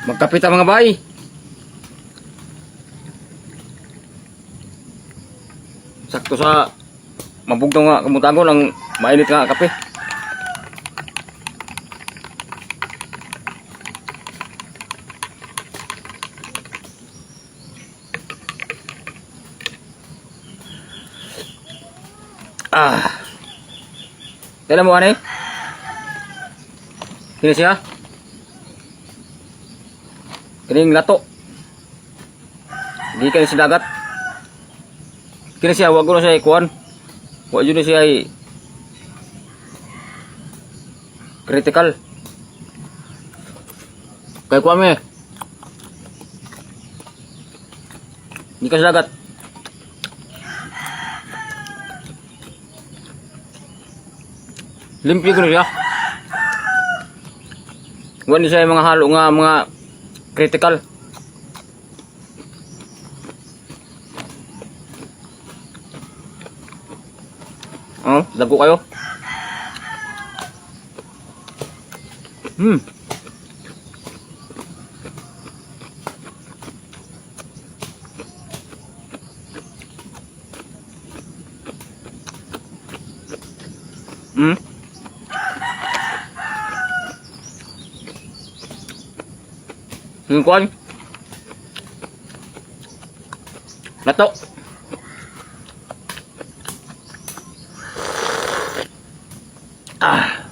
Magkapit ang mga bay. Sakto sa mabugnaw nga kamutagon ang mainit nga kape. Ah. Kailan mo ano eh? Kini siya? Kining lato. Di kayo sa dagat. Kini siya, wag ko na siya ikuan. Wag yun na siya ay critical. Kay kuan mi. Di ka sa dagat. Limpyo ko na siya. Wala siya yung mga halo nga mga critical. Oh, lago kayo. Yung kuan. Lato. Ah.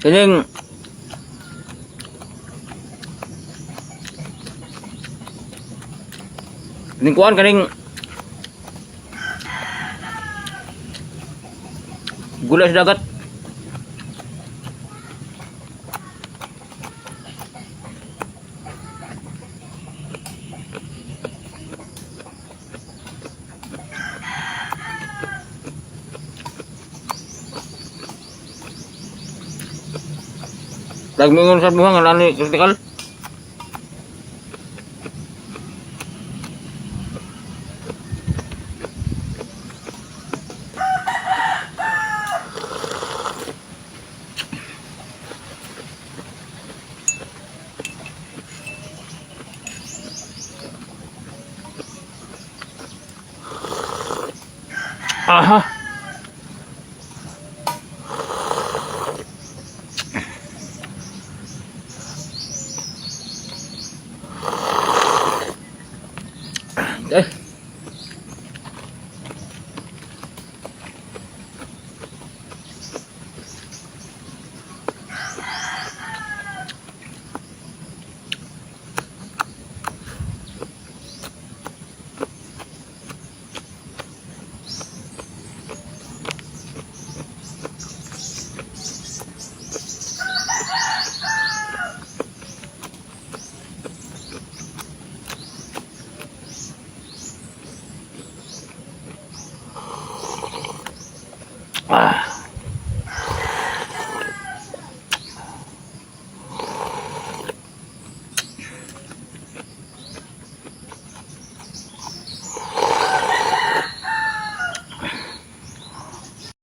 Kining Kining kuan kaning gulay sa dagat. Lagmingon sa buhang alani critical. Aha. Eh.